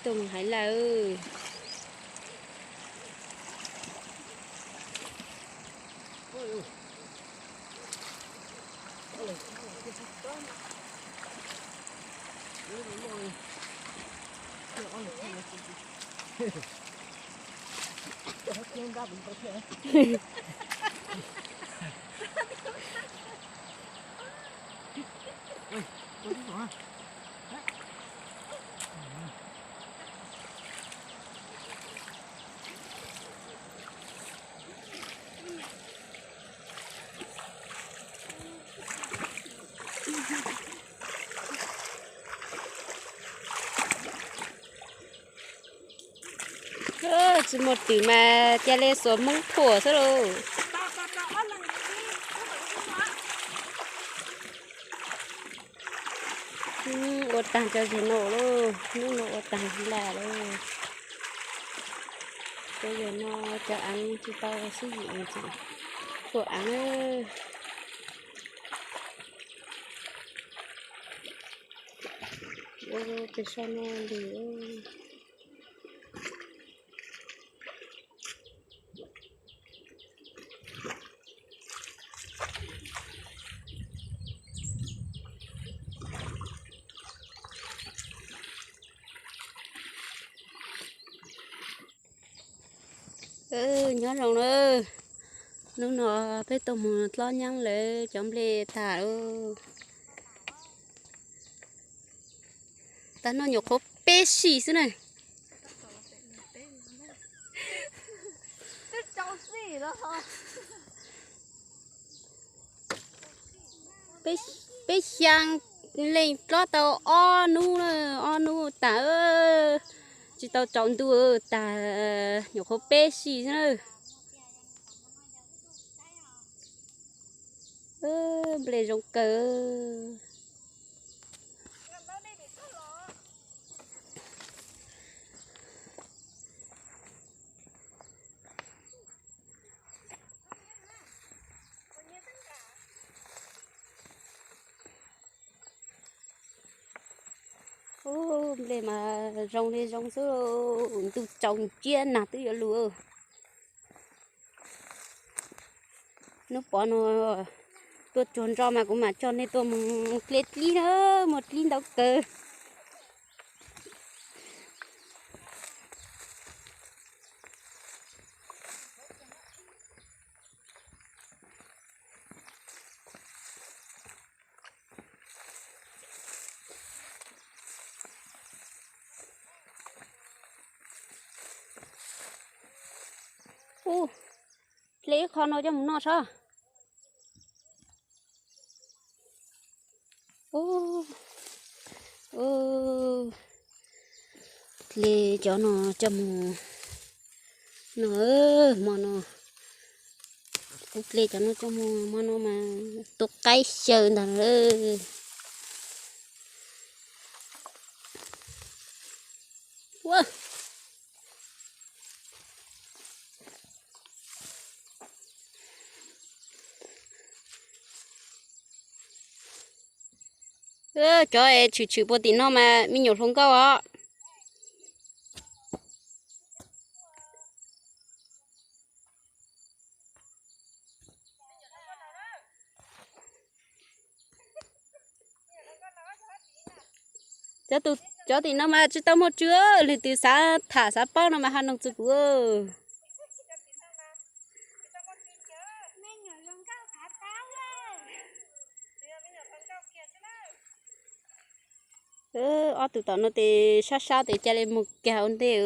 Tuaj mus hais lawm. Tsis muaj twm mas cia li xuas Hmoob thuam xwb lauj. Ua tag cov zes no lauj, hnub no ua tag lig lawm. Cov zes no cov aav tsis tau sib yim, thuam aav. Ua pem saum no li. Nyob zoo na, hnub no peb tuaj mus dlob nyeeb lawv cov nplej tag lauj. Tag no nyuam qhuav peb xyim xwb na. Peb xyaa leej dlob tau ob hnub na, ob hnub tag, tsis tau tsaus ntuj tag, nyuam qhuav peb xyim xwb na. Nplej zoo kawg. Ub, nplej mas zoo li zoo xwb, ntuj tsaus nciab nag twb yuav lug. Hnub pov no tuaj tsuag ntso mas kuv mam coj nej tuaj mus dle dlib na, muaj dlib ntau kawg. Ub, dle ib qho no coj mus noj saib. Ub, ub, dle cov no coj mus noj, hmo no kuv dle cov no coj mus hmo no mas tus qaib xyaw ntag. Ua, cov tshwm tshwm puag tim no mas me nyuam hluas nkauj os. Cov tim no mas tsis tau muaj tswv, leej twg xav tham xav paub no mas hais noog txug kuv. Ob tug tom no tes sab sab tes ca li mus kag ua ntej.